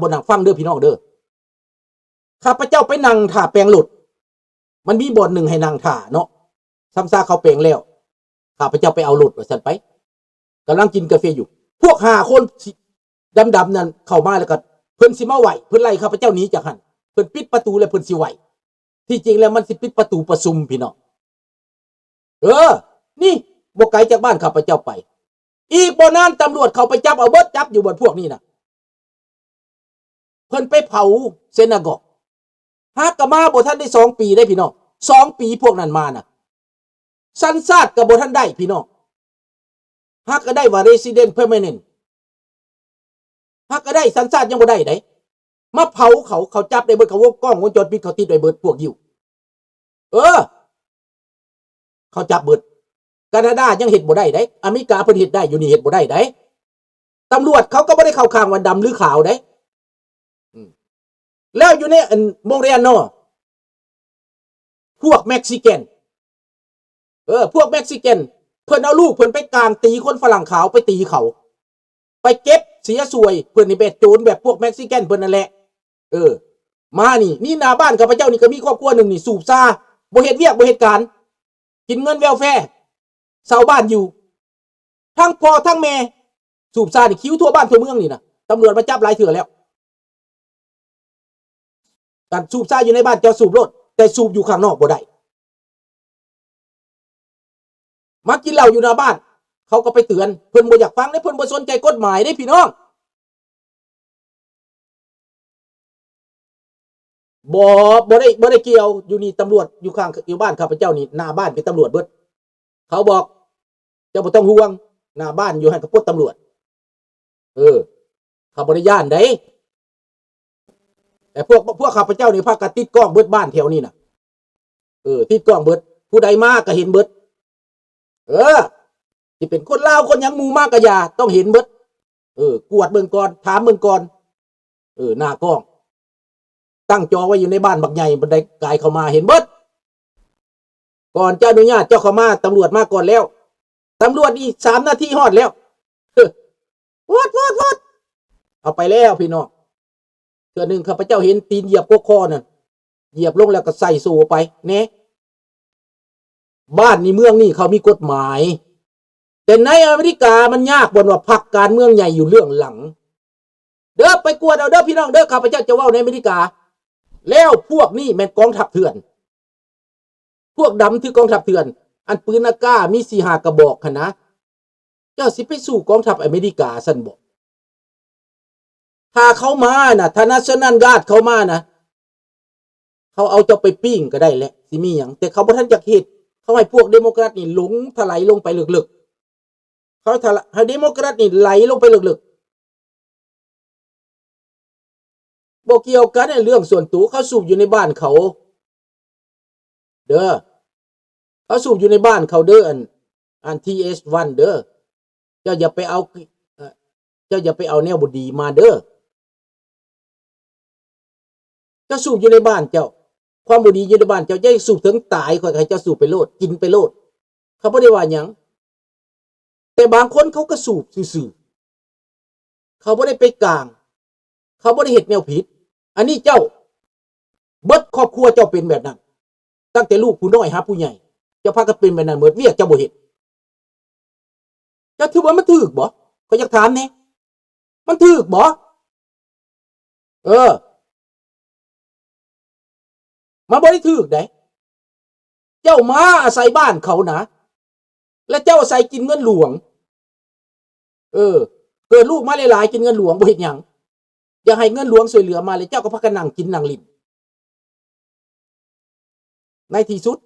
ບໍ່ນັ່ງຟັງເດີພີ່ນ້ອງເດີ. ຂ້າພະເຈົ້າໄປນັ່ງຖ້າແປງລົດ ມັນມີບ່ອນໜຶ່ງໃຫ້ນັ່ງຖ້າເນາະ, ຊ້ຳຊາເຂົາແປງແລ້ວ ຂ້າພະເຈົ້າໄປເອົາລົດວ່າຊັ້ນໄປ ກຳລັງກິນກາເຟຢູ່ ພວກຫ້າຄົນ ດຳໆນັ້ນເຂົ້າມາ ແລ້ວກໍເພິ່ນຊິມາໄຫວ້ ເພິ່ນໄລ່ຂ້າພະເຈົ້າໜີຈາກຫັ້ນ ເພິ່ນປິດປະຕູແລ້ວເພິ່ນຊິໄຫວ້. ທີ່ຈິງແລ້ວມັນຊິປິດປະຕູປະຊຸມພີ່ນ້ອງ. ເອີ ນີ້ບໍ່ໄກຈາກບ້ານຂ້າພະເຈົ້າໄປ. ອີກບໍ່ນານຕຳຫຼວດເຂົ້າໄປຈັບເອົາເບິດ, ຈັບຢູ່ເບິດພວກນີ້ນະ. ເພິ່ນໄປເຜົາເຊນາກອກ. ຫາກກະມາບໍ່ທັນໄດ້ສອງປີເດ້ພີ່ນ້ອງ, ສອງປີພວກນັ້ນມານະ ສັນຊາດກະບໍ່ທັນໄດ້ພີ່ນ້ອງ. ຫາກກະໄດ້ວ່າ resident permanent ຫາກກະໄດ້ສັນຊາດຍັງບໍ່ໄດ້ເດ້. ມາເຜົາເຂົາ, ເຂົາຈັບໄດ້ເບິດ, ເຂົາວົງກ້ອງວົງຈອນປິດເຂົາຕິດໄວ້ເບິດ ພວກຢິວ. ເອີ ເຂົາຈັບເບິດ. ການາດາຍັງເຮັດບໍ່ໄດ້ເດ້, ອາເມລິກາເພິ່ນເຮັດໄດ້, ຢູ່ນີ້ເຮັດບໍ່ໄດ້ເດ້. ຕຳຫຼວດເຂົາກໍບໍ່ໄດ້ເຂົ້າຂ້າງວ່າດຳຫຼືຂາວເດ້. ອືມ ແລ້ວຢູ່ໃນອັນ Montreal Nord ພວກເມັກຊິກັນ ເອີ ພວກເມັກຊິກັນ ເພິ່ນເອົາລູກເພິ່ນໄປກາງຕີຄົນຝຣັ່ງຂາວ, ໄປຕີເຂົາ, ໄປເກັບເສຍສວຍເພິ່ນນີ້ ແບບໂຈນແບບພວກເມັກຊິກັນເພິ່ນນັ້ນແຫຼະ. ເອີ ມານີ້ ນີ້ໜ້າບ້ານຂ້າພະເຈົ້ານີ້ກໍມີຄອບຄົວໜຶ່ງນີ້ ສູບຊາ ບໍ່ເຮັດວຽກບໍ່ເຮັດການ ກິນເງິນ welfare ເຊົ່າບ້ານຢູ່ ທັງພໍ່ທັງແມ່ ສູບຊານີ້ ຄິວທົ່ວບ້ານທົ່ວເມືອງນີ້ນະ. ຕຳຫຼວດມາຈັບຫຼາຍເທື່ອແລ້ວ. ການສູບຊາຢູ່ໃນບ້ານເຈົ້າສູບໂລດ, ແຕ່ສູບຢູ່ຂ້າງນອກບໍ່ໄດ້. ມາກິນເຫຼົ້າຢູ່ໜ້າບ້ານ ເຂົາກໍໄປເຕືອນ, ເພິ່ນບໍ່ຢາກຟັງເດ້, ເພິ່ນບໍ່ສົນໃຈກົດໝາຍເດ້ພີ່ນ້ອງ. ບໍ່ ບໍ່ໄດ້ ບໍ່ໄດ້ກ່ຽວ. ຢູ່ນີ້ຕຳຫຼວດຢູ່ຂ້າງ ຢູ່ບ້ານຂ້າພະເຈົ້ານີ້ ໜ້າບ້ານເປັນຕຳຫຼວດເບິດ. ເຂົາບອກ ເຈົ້າບໍ່ຕ້ອງຫ່ວງ, ໜ້າບ້ານຢູ່ຫັ້ນກໍປົດຕຳຫຼວດ. ເອີ ເຂົາບໍ່ໄດ້ຢ້ານໃດ. ແຕ່ພວກ ພວກຂ້າພະເຈົ້ານີ້ພາກັນຕິດກ້ອງເບິດບ້ານແຖວນີ້ນະ. ເອີ ຕິດກ້ອງເບິດ, ຜູ້ໃດມາກໍເຫັນເບິດ. ເອີ ຊິເປັນຄົນລາວຄົນຫຍັງ ໝູ່ມາກໍຢ່າ, ຕ້ອງເຫັນເບິດ. ເອີ ກວດເບິ່ງກ່ອນ, ຖາມເບິ່ງກ່ອນ. ເອີ ໜ້າກ້ອງ ຕັ້ງຈໍໄວ້ຢູ່ໃນບ້ານບັກໃຫຍ່, ບັນໄດກາຍເຂົ້າມາເຫັນເບິດ. ກ່ອນຈະອະນຸຍາດເຈົ້າເຂົ້າມາ, ຕຳຫຼວດມາກ່ອນແລ້ວ. ຕຳຫຼວດນີ້ສາມນາທີຮອດແລ້ວ. ວອດ ວອດ ວອດ ເອົາໄປແລ້ວພີ່ນ້ອງ. ເທື່ອໜຶ່ງຂ້າພະເຈົ້າເຫັນຕີນຢຽບກົກຄໍນັ້ນ, ຢຽບລົງແລ້ວກໍໃສ່ໂສ້ໄປແດ່. ບ້ານນີ້ເມືອງນີ້ເຂົາມີກົດໝາຍ, ແຕ່ໃນອາເມລິກາມັນຍາກບ່ອນວ່າພັກການເມືອງໃຫຍ່ຢູ່ເບື້ອງຫຼັງ. ເດີ ໄປກວດເອົາເດີພີ່ນ້ອງເດີ, ຂ້າພະເຈົ້າຈະເວົ້າໃນອາເມລິກາ. ແລ້ວພວກນີ້ແມ່ນກອງທັບເຖື່ອນ, ພວກດຳຖືກອງທັບເຖື່ອນ. ອັນປືນອາກາມີສີ່ຫ້າກະບອກຫັ້ນນະ, ເຈົ້າຊິໄປສູ້ກອງທັບອາເມລິກາຊັ້ນບໍ? ຖ້າເຂົາມານະ, ຖ້າ National Guard ເຂົາມານະ, ເຂົາເອົາເຈົ້າໄປປີ້ງກໍໄດ້ແຫຼະ, ຊິມີຫຍັງ? ແຕ່ເຂົາບໍ່ທັນຢາກເຮັດ, ເຂົາໃຫ້ພວກ Democrat ນີ້ຫຼົງຖະໄຫຼລົງໄປເລິກໆ. ເຂົາຖະໄຫຼ ໃຫ້ Democrat ນີ້ໄຫຼລົງໄປເລິກໆ. ບໍ່ກ່ຽວກັນ ເລື່ອງສ່ວນຕົວ. ເຂົາສູບຢູ່ໃນບ້ານເຂົາເດີ, ເຂົາສູບຢູ່ໃນບ້ານເຂົາເດີ, ອັນ ອັນ ທີເອັສວັນ ເດີ. ເຈົ້າຢ່າໄປເອົາ ເຈົ້າຢ່າໄປເອົາແນວບໍ່ດີມາເດີ. ເຈົ້າສູບຢູ່ໃນບ້ານເຈົ້າ, ຄວາມບໍ່ດີຢູ່ໃນບ້ານເຈົ້າ, ເຈົ້າຢ່າສູບເຖິງຕາຍ, ຂ້ອຍໃຫ້ເຈົ້າສູບໄປໂລດ, ກິນໄປໂລດ, ເຂົາບໍ່ໄດ້ວ່າຫຍັງ. ແຕ່ບາງຄົນເຂົາກໍສູບຊື່ໆ, ເຂົາບໍ່ໄດ້ໄປກາງ, ເຂົາບໍ່ໄດ້ເຮັດແນວຜິດ. ອັນນີ້ເຈົ້າ, ເບິດຄອບຄົວເຈົ້າເປັນແບບນັ້ນ, ຕັ້ງແຕ່ລູກຜູ້ນ້ອຍຫາຜູ້ໃຫຍ່, ເຈົ້າພາກັນເປັນແບບນັ້ນໝົດ, ວຽກເຈົ້າບໍ່ເຮັດ. ເຈົ້າຖືວ່າມັນຖືກບໍ່? ຂ້ອຍຢາກຖາມແດ່, ມັນຖືກບໍ່? ເອີ ມັນບໍ່ໄດ້ຖືກໃດ. ເຈົ້າມາອາໄສບ້ານເຂົານະ, ແລະ ເຈົ້າອາໄສກິນເງິນຫຼວງ. ເອີ ເກີດລູກມາຫຼາຍໆ ກິນເງິນຫຼວງ ບໍ່ເຮັດຫຍັງ, ຢາກໃຫ້ເງິນຫຼວງຊ່ວຍເຫຼືອມາ, ແລ້ວເຈົ້າກໍພາກັນນັ່ງກິນນັ່ງຫຼິ້ນ. ໃນທີ່ສຸດ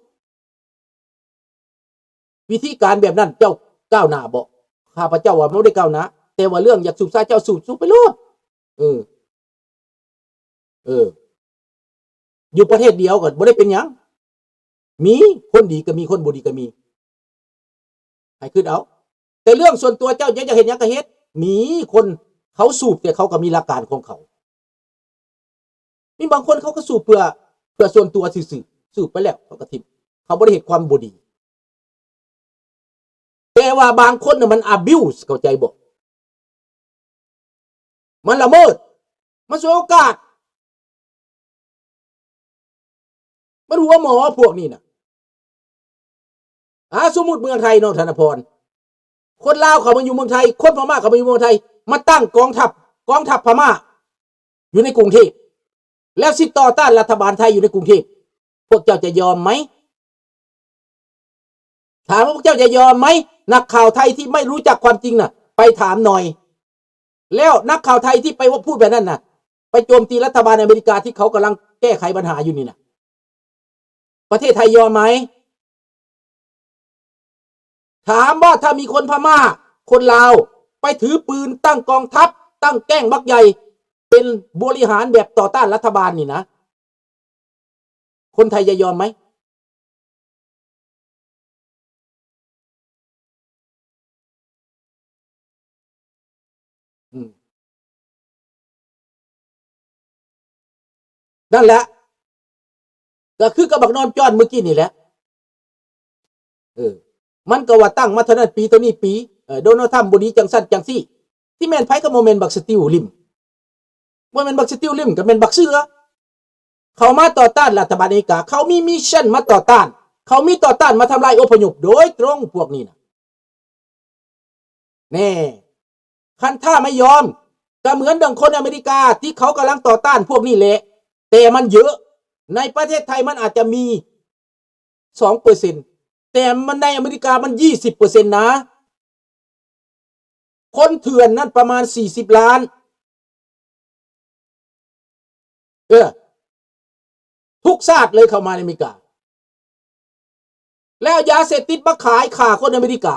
ວິທີການແບບນັ້ນເຈົ້າກ້າວໜ້າບໍ່? ຂ້າພະເຈົ້າວ່າບໍ່ໄດ້ກ້າວໜ້າ, ແຕ່ວ່າເລື່ອງຢາກສູບຊາເຈົ້າສູບ, ສູບໄປໂລດ. ເອີ ເອີ ຢູ່ປະເທດດຽວກໍບໍ່ໄດ້ເປັນຫຍັງ, ມີຄົນດີກໍມີ, ຄົນບໍ່ດີກໍມີ. ໃຫ້ຄິດເອົາ. ແຕ່ເລື່ອງສ່ວນຕົວເຈົ້າ ເຈົ້າຢາກເຮັດຫຍັງກໍເຮັດ. ມີຄົນເຂົາສູບ ແຕ່ເຂົາກໍມີຫຼັກການຂອງເຂົາ. ມີບາງຄົນເຂົາກໍສູບເພື່ອ, ເພື່ອສ່ວນຕົວຊື່ໆ, ສູບໄປແລ້ວເຂົາກໍຖິ້ມ, ເຂົາບໍ່ໄດ້ເຮັດຄວາມບໍ່ດີ. ແຕ່ວ່າບາງຄົນນະມັນ abuse ເຂົ້າໃຈບໍ່? ມັນລະເມີດ. ມັນສວຍໂອກາດ ມັນຫົວໝໍພວກນີ້ນະ. ອາ ສົມມຸດເມືອງໄທເນາະ ທ່ານອະພອນ ຄົນລາວເຂົ້າມາຢູ່ເມືອງໄທ ຄົນພະມ້າເຂົ້າມາຢູ່ເມືອງໄທ ມາຕັ້ງກອງທັບ ກອງທັບພະມ້າຢູ່ໃນກຸງເທບ ແລ້ວຊິຕໍ່ຕ້ານລັດຖະບານໄທຢູ່ໃນກຸງເທບ ພວກເຈົ້າຈະຍອມໄໝ? ຖາມວ່າພວກເຈົ້າຈະຍອມໄໝ? ນັກຂ່າວໄທທີ່ໄມ່ຮູ້ຈັກຄວາມຈິງນະ ໄປຖາມໜ່ອຍ. ແລ້ວນັກຂ່າວໄທທີ່ໄປເວົ້າ ພູດແບບນັ້ນນະ ໄປໂຈມຕີລັດຖະບານອາເມລິກາທີ່ເຂົາກຳລັງແກ້ໄຂບັນຫາຢູ່ນີ້ນະ ປະເທດໄທຍອມໄໝ? ຖາມວ່າຖ້າມີຄົນພະມ້າ ຄົນລາວ ໄປຖືປືນ ຕັ້ງກອງທັບ ຕັ້ງແກ້ງບັກໃຫຍ່ ເປັນ ບໍລິຫານແບບຕໍ່ຕ້ານລັດຖະບານນີ້ນະ ຄົນໄທຈະຍອມໄໝ? ອືມ ນັ້ນແຫຼະ ກໍຄືກັບບັກນອນຈອນມື້ກີ້ນີ້ແຫຼະ ເອີ ມັນກໍວ່າຕັ້ງມາເທົ່ານັ້ນປີ ເທົ່ານີ້ປີ ເອີ ໂດນັລທຳບໍ່ດີຈັ່ງຊັ້ນຈັ່ງຊີ້ ທີ່ແມ່ນໃຜກໍບໍ່ແມ່ນບັກສະຕິວລິມ ບໍ່ແມ່ນບັກສະຕິວລິມ ກໍແມ່ນບັກເສືອ ເຂົາມາຕໍ່ຕ້ານລັດຖະບານອາເມລິກາ ເຂົາມີມິດຊັນມາຕໍ່ຕ້ານ ເຂົາມີຕໍ່ຕ້ານມາທຳລາຍອົບພະຍົບໂດຍຕຣົງ ພວກນີ້ນະ ແນ່ ຄັນຖ້າໄມ່ຍອມ ກໍເໝືອນດັ່ງຄົນອາເມລິກາທີ່ເຂົາກຳລັງຕໍ່ຕ້ານພວກນີ້ແຫຼະ ແຕ່ມັນເຍອະ ໃນປະເທດໄທມັນອາດຈະມີສອງເປີເຊັນ ແຕ່ມັນໃນອາເມລິກາມັນຊາວເປີເຊັນນະ ຄົນເຖື່ອນນັ້ນປະມານສີ່ສິບລ້ານ ເອີ ທຸກຊາດເລີຍເຂົ້າມາໃນອາເມລິກາ ແລ້ວເອົາຢາເສບຕິດມາຂາຍ ຂ້າຄົນອາເມລິກາ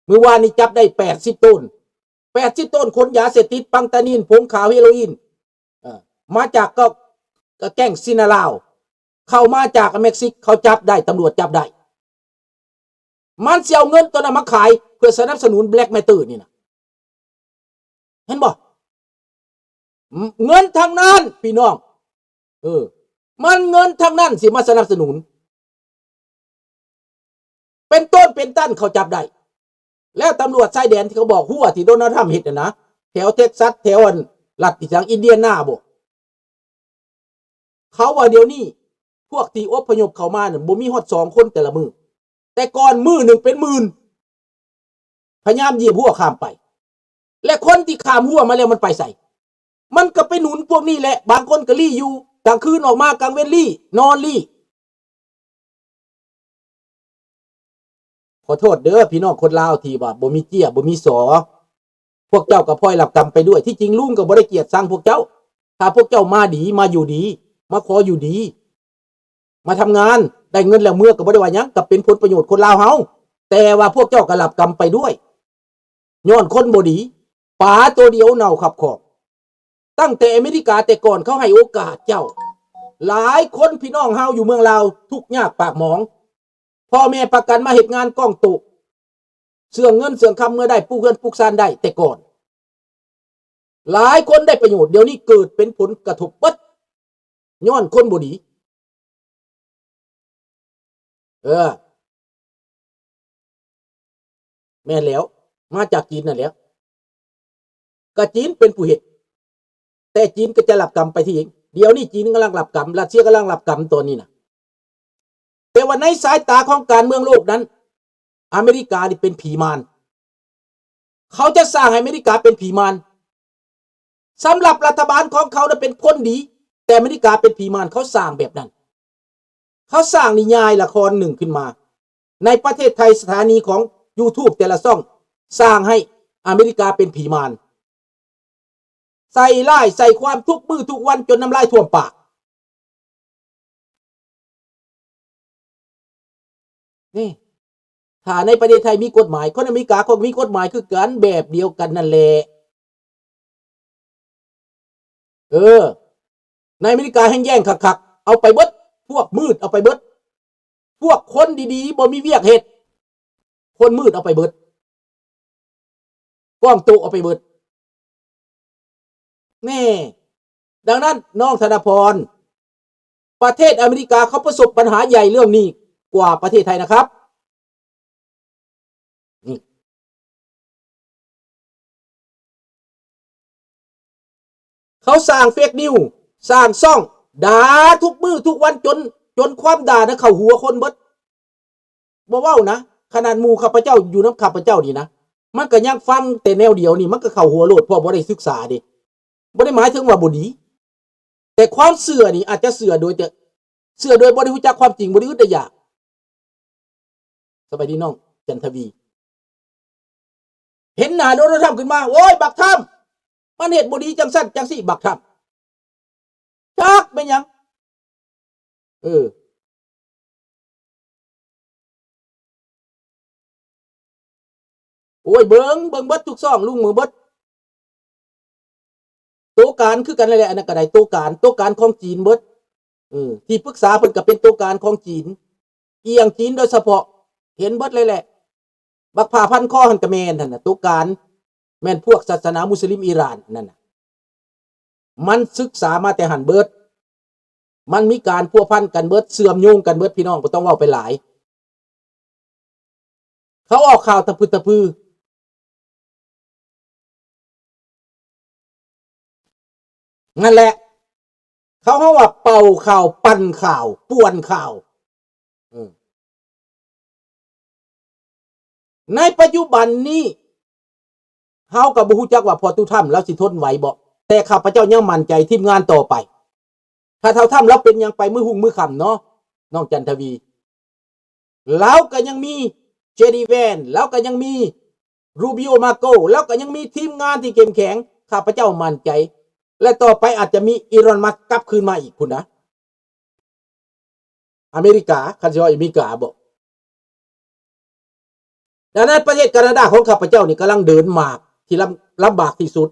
ມື້ວານນີ້ຈັບໄດ້ແປດສິບໂຕນ ແປດສິບໂຕນ ຂົນຢາເສບຕິດ ເຟນຕານິນ ຜົງຂາວ ເຮໂຣອີນ ເອີ ມາຈາກ ກໍ ກໍແກ້ງຊິນນາລາວ ເຂົ້າມາຈາກເມັກຊິກ ເຂົາຈັບໄດ້ ຕຳຫຼວດຈັບໄດ້ ມັນຊິເອົາເງິນໂຕນັ້ນມາຂາຍ ເພື່ອສະໜັບສະໜູນແບລັກເມເຕີນີ້ນະ ເຫັນບໍ່? ເງິນທັງນັ້ນ ພີ່ນ້ອງ ເອີ ມັນເງິນທັງນັ້ນຊິມາສະໜັບສະໜູນ ເປັນໂຕນເປັນຕັນເຂົາຈັບໄດ້ ແລ້ວຕຳຫຼວດຊາຍແດນທີ່ເຂົາບອກ ຮົ້ວທີ່ໂດນັລທຳເຮັດຫັ້ນນະ ແຖວເທັກຊັສ ແຖວອັນລັດອີ່ຫຍັງ ອິນເດຍນາບໍ ເຂົາວ່າດຽວນີ້ພວກທີ່ອົບພະຍົບເຂົ້າມານັ້ນ ບໍ່ມີຮອດສອງຄົນແຕ່ລະມື້ ແຕ່ກ່ອນມື້ໜຶ່ງເປັນໝື່ນ ພະຍາຍາມຢຽບຮົ້ວຂ້າມໄປ ແລະ ຄົນທີ່ຂ້າມຮົ້ວມາແລ້ວມັນໄປໃສ? ມັນກໍໄປໜູນພວກນີ້ແຫຼະ ບາງຄົນກໍລີ້ຢູ່ ກາງຄືນອອກມາ ກາງເວັນລີ້ ນອນລີ້. ຂໍໂທດເດີພີ່ນ້ອງຄົນລາວທີ່ວ່າບໍ່ມີເຈ້ຍ ບໍ່ມີສໍ ພວກເຈົ້າກໍພອຍຮັບກຳໄປດ້ວຍ. ທີ່ຈິງລຸງກໍບໍ່ໄດ້ກຽດຊັງພວກເຈົ້າ. ຖ້າພວກເຈົ້າມາດີ ມາຢູ່ດີ ມາຂໍຢູ່ດີ ມາທຳງານ ໄດ້ເງິນແລ້ວເມືອກໍບໍ່ໄດ້ວ່າຫຍັງ ກໍເປັນຜົນປະໂຫຍດຄົນລາວເຮົາ. ແຕ່ວ່າພວກເຈົ້າກໍຮັບກຳໄປດ້ວຍ ຍ້ອນຄົນບໍ່ດີ ປາໂຕດຽວເນົ່າຄັບຂອບ. ຕັ້ງແຕ່ອາເມລິກາແຕ່ກ່ອນເຂົາໃຫ້ໂອກາດເຈົ້າ ຫຼາຍຄົນພີ່ນ້ອງເຮົາຢູ່ເມືອງລາວທຸກຍາກປາກໝອງ. ພໍ່ແມ່ປະກັນມາເຮັດງານກ້ອງໂຕະ ເຊື່ອງເງິນເຊື່ອງຄຳເມືອໄດ້ ປຸກເຮືອນປຸກຊານໄດ້ແຕ່ກ່ອນ. ຫຼາຍຄົນໄດ້ປະໂຫຍດ ດຽວນີ້ເກີດເປັນຜົນກະທົບເບິດ ຍ້ອນຄົນບໍ່ດີ. ເອີ ແມ່ນແລ້ວ ມາຈາກຈີນນັ້ນແຫຼະ. ກະຈີນເປັນຜູ້ເຮັດ ແຕ່ຈີນກໍຈະຮັບກຳໄປທີເອງ. ດຽວນີ້ຈີນກຳລັງຮັບກຳ ຣັດເຊຍກຳລັງຮັບກຳຕອນນີ້ນະ. ແຕ່ວ່າໃນສາຍຕາຂອງການເມືອງໂລກນັ້ນ ອາເມລິການີ້ເປັນຜີມານ. ເຂົາຈະສ້າງໃຫ້ອາເມລິກາເປັນຜີມານ. ສຳລັບລັດຖະບານຂອງເຂົານະເປັນຄົນດີ ແຕ່ອາເມລິກາເປັນຜີມານ ເຂົາສ້າງແບບນັ້ນ. ເຂົາສ້າງນິຍາຍລະຄອນໜຶ່ງຂຶ້ນມາ ໃນປະເທດໄທ ສະຖານີຂອງຢູທູບແຕ່ລະຊ່ອງ ສ້າງໃຫ້ອາເມລິກາເປັນຜີມານ ໃສ່ຮ້າຍໃສ່ຄວາມທຸກມື້ທຸກວັນຈົນນ້ຳລາຍຖ້ວມປາກ. ນີ້ ຖ້າໃນປະເທດໄທມີກົດໝາຍ ຄົນອາເມລິກາກໍມີກົດໝາຍຄືກັນ ແບບດຽວກັນນັ້ນແຫຼະ. ເອີ ໃນອາເມລິກາແຮ່ງແຍ່ງຄັກໆ ເອົາໄປເບິດ ພວກມືດເອົາໄປເບິດ ພວກຄົນດີໆບໍ່ມີວຽກເຮັດ ຄົນມືດເອົາໄປເບິດ ກ້ອງໂຕະເອົາໄປເບິດ. ແນ່ ດັ່ງນັ້ນ ນ້ອງທະນະພອນ ປະເທດອາເມລິກາເຂົາປະສົບບັນຫາໃຫຍ່ເລື່ອງນີ້ກວ່າປະເທດໄທນະຄັບ. ນີ້. ເຂົາສ້າງເຟກນິວ ສ້າງຊ່ອງ ດ່າທຸກມື້ທຸກວັນ ຈົນ ຈົນຄວາມດ່ານະເຂົ້າຫົວຄົນເບິດ. ບໍ່ເວົ້ານະ ຂະໜາດໝູ່ຂ້າພະເຈົ້າຢູ່ນຳຂ້າພະເຈົ້ານີ້ນະ ມັນກໍຍັງຟັງແຕ່ແນວດຽວນີ້ ມັນກໍເຂົ້າຫົວໂລດ ເພາະບໍ່ໄດ້ສຶກສາເດ້. ບໍ່ໄດ້ໝາຍເຖິງວ່າບໍ່ດີ ແຕ່ຄວາມເຊື່ອນີ້ອາດຈະເຊື່ອໂດຍ ແຕ່ເຊື່ອໂດຍບໍ່ໄດ້ຮູ້ຈັກຄວາມຈິງ ບໍ່ໄດ້ອຶດໄດ້ຢາກ. ສະບາຍດີນ້ອງຈັນທະວີ. ເຫັນໜ້າໂດນັລທຳຂຶ້ນມາ ໂອ້ຍ ບັກທຳ ມັນເຮັດບໍ່ດີຈັ່ງຊັ້ນຈັ່ງຊີ້ ບັກທຳ ຈັກແມ່ນຫຍັງ. ເອີ ໂອ້ຍ ເບິ່ງ ເບິ່ງເບິດທຸກຊ່ອງ ລຸງເບິ່ງເບິດ. ໂຕການຄືກັນແຫຼະ ອັນນັ້ນກໍໄດ້ ໂຕການ ໂຕການຂອງຈີນເບິດ. ເອີ ທີ່ປຶກສາເພິ່ນກໍເປັນໂຕການຂອງຈີນ ອີ່ຫຍັງຈີນໂດຍສະເພາະ ເຫັນເບິດເລີຍແຫຼະ. ບັກຜ້າພັນຄໍຫັ້ນກໍແມ່ນຫັ້ນນະ ໂຕການ ແມ່ນພວກສາສະໜາມຸສລິມອີຣານນັ້ນນະ. ມັນສຶກສາມາແຕ່ຫັ້ນເບິດ ມັນມີການພົວພັນກັນເບິດ ເຊື່ອມໂຍງກັນເບິດ ພີ່ນ້ອງ ບໍ່ຕ້ອງເວົ້າໄປຫຼາຍ. ເຂົາອອກຂ່າວຕະພຶດຕະພື ນັ້ນແຫຼະ ເຂົາເຮົາວ່າເປົ່າຂ່າວ ປັ່ນຂ່າວ ປ່ວນຂ່າວ. ເອີ ໃນປັດຈຸບັນນີ້ ເຮົາກໍບໍ່ຮູ້ຈັກວ່າພໍ່ຕູ້ທຳລາວຊິທົນໄຫວບໍ່ ແຕ່ຂ້າພະເຈົ້າຍັງໝັ້ນໃຈທີມງານຕໍ່ໄປ. ຖ້າທ້າວທຳລາວເປັນຫຍັງໄປມື້ຮຸ່ງມື້ຄ່ຳເນາະ ນ້ອງຈັນທະວີ ລາວກໍຍັງມີເຈດີແວນ ລາວກໍຍັງມີຣູບີໂອ ມາໂກ ລາວກໍຍັງມີທີມງານທີ່ເຂັ້ມແຂງ ຂ້າພະເຈົ້າໝັ້ນໃຈ ແລະ ຕໍ່ໄປອາດຈະມີອີລອນ ມັສ ກັບຄືນມາອີກພຸ້ນນະ. ອາເມລິກາ ຄັນຊິວ່າອາເມລິກາບໍ. ດັ່ງນັ້ນປະເທດການາດາຂອງຂ້າພະເຈົ້ານີ້ກຳລັງເດີນໝາກທີ່ລຳ ລຳບາກທີ່ສຸດ.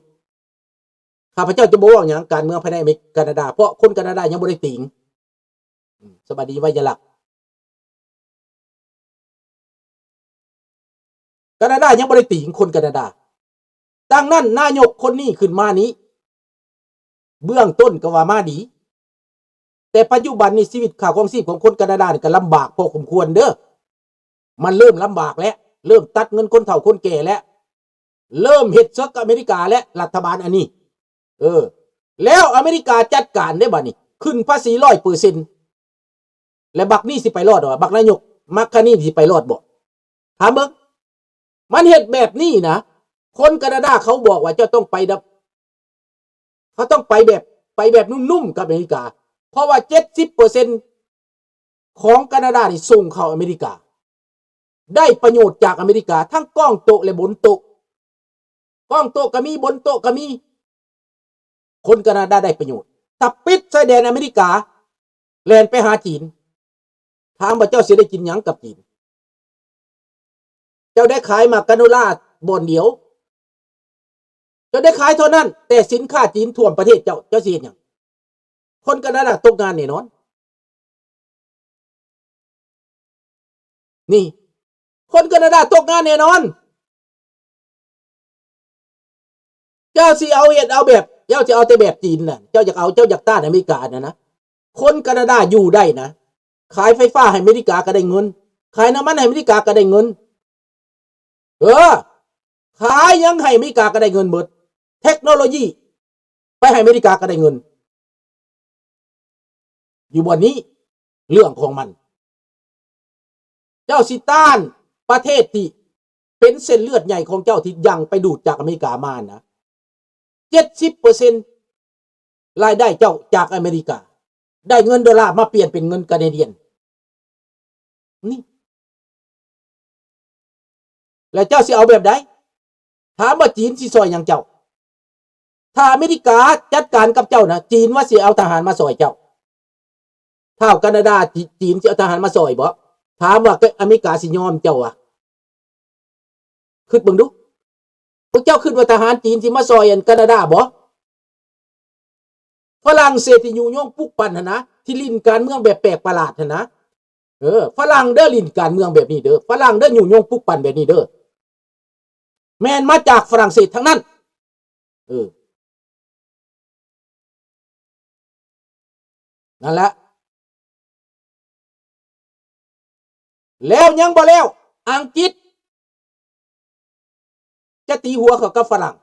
ຂ້າພະເຈົ້າຈະບໍ່ເວົ້າຫຍັງການເມືອງພາຍໃນອາເມ ການາດາ ເພາະຄົນການາດາຍັງບໍ່ໄດ້ຕີງ. ອືມ ສະບາຍດີໄວຍະລັກ. ການາດາຍັງບໍ່ໄດ້ຕີງຄົນການາດາ. ດັ່ງນັ້ນນາຍົກຄົນນີ້ຂຶ້ນມານີ້ ເບື້ອງຕົ້ນກໍວ່າມາດີ ແຕ່ປັດຈຸບັນນີ້ຊີວິດຄ່າຄອງຊີບຂອງຄົນການາດານີ້ກໍລຳບາກພໍສົມຄວນເດີ້. ມັນເລີ່ມລຳບາກແລ້ວ ເລີ່ມຕັດເງິນຄົນເຖົ້າຄົນແກ່ແລ້ວ ເລີ່ມເຮັດເສິກກັບອາເມລິກາແລ້ວ ລັດຖະບານອັນນີ້. ເອີ ແລ້ວອາເມລິກາຈັດການເດ້ບັດນີ້ ຂຶ້ນພາສີຮ້ອຍເປີເຊັນ ແລະ ບັກນີ້ຊິໄປລອດບໍ່? ບັກນາຍົກມາກຄານີຊິໄປລອດບໍ່? ຖາມເບິ່ງ ມັນເຮັດແບບນີ້ນະ ຄົນການາດາເຂົາບອກວ່າເຈົ້າຕ້ອງໄປແບບ ເຂົາຕ້ອງໄປແບບ ໄປແບບນຸ້ມໆກັບອາເມລິກາ ເພາະວ່າເຈັດສິບເປີເຊັນຂອງການາດານີ້ສົ່ງເຂົ້າອາເມລິກາ ໄດ້ປະໂຫຍດຈາກອາເມລິກາ ທັງກ້ອງໂຕະ ແລະ ບົນໂຕະ. ກ້ອງໂຕະກໍມີ ບົນໂຕະກໍມີ ຄົນການາດາໄດ້ປະໂຫຍດ. ຖ້າປິດຊາຍແດນອາເມລິກາ ແລ່ນໄປຫາຈີນ ຖາມວ່າເຈົ້າຊິໄດ້ກິນຫຍັງກັບຈີນ? ເຈົ້າໄດ້ຂາຍໝາກກາໂນລາບ່ອນດຽວ ເຈົ້າໄດ້ຂາຍເທົ່ານັ້ນ ແຕ່ສິນຄ້າຈີນຖ້ວມປະເທດເຈົ້າ ເຈົ້າຊິເຮັດຫຍັງ? ຄົນການາດາຕົກງານແນ່ນອນ. ນີ້ ຄົນການາດາຕົກງານແນ່ນອນ. ເຈົ້າຊິເອົາເຮັດເອົາແບບ ເຈົ້າຊິເອົາແຕ່ແບບຈີນນະ ເຈົ້າຢາກເອົາ ເຈົ້າຢາກຕ້ານອາເມລິການະນະ. ຄົນການາດາຢູ່ໄດ້ນະ ຂາຍໄຟຟ້າໃຫ້ອາເມລິກາກໍໄດ້ເງິນ ຂາຍນ້ຳມັນໃຫ້ອາເມລິກາກໍໄດ້ເງິນ. ເອີ ຂາຍຫຍັງໃຫ້ອາເມລິກາກໍໄດ້ເງິນເບິດ ເທັກໂນໂລຢີໄປໃຫ້ອາເມລິກາກໍໄດ້ເງິນ ຢູ່ບ່ອນນີ້ເລື່ອງຂອງມັນ. ເຈົ້າຊິຕ້ານປະເທດທີ່ເປັນເສັ້ນເລືອດໃຫຍ່ຂອງເຈົ້າທີ່ຍັ່ງໄປດູດຈາກອາເມລິກາມານະ ເຈັດສິບເປີເຊັນລາຍໄດ້ເຈົ້າຈາກອາເມລິກາ ໄດ້ເງິນໂດລາມາປ່ຽນເປັນເງິນກາເນດຽນ ນີ້ ແລ້ວເຈົ້າຊິເອົາແບບໃດ? ຖາມວ່າຈີນຊິຊ່ອຍຫຍັງເຈົ້າ? ຖ້າອາເມລິກາຈັດການກັບເຈົ້ານະ ຈີນວ່າຊິເອົາທະຫານມາຊ່ອຍເຈົ້າ. ທ້າວການາດາ ຈີ ຈີນຊິເອົາທະຫານມາຊ່ອຍບໍ່? ຖາມວ່າອາເມລິກາຊິຍອມເຈົ້າວະ? ຄິດເບິ່ງດູ ພວກເຈົ້າຄິດວ່າທະຫານຈີນຊິມາຊ່ອຍອັນການາດາບໍ່? ຝຣັ່ງເສດທີ່ຍຸຍົງປຸກປັ່ນຫັ້ນນະ ທີ່ຫຼິ້ນການເມືອງແບບແປກປະຫຼາດຫັ້ນນະ ເອີ ຝຣັ່ງເດີ້ຫຼິ້ນການເມືອງແບບນີ້ເດີ້ ຝຣັ່ງເດີ້ຍຸຍົງປຸກປັ່ນແບບນີ້ເດີ້ ແມ່ນມາຈາກຝຣັ່ງເສດທັງນັ້ນ ເອີ ນັ້ນແຫຼະ ແລ້ວຍັງບໍ່ແລ້ວ ອັງກິດຈະຕີຫົວເຂົ້າກັບຝຣັ່ງ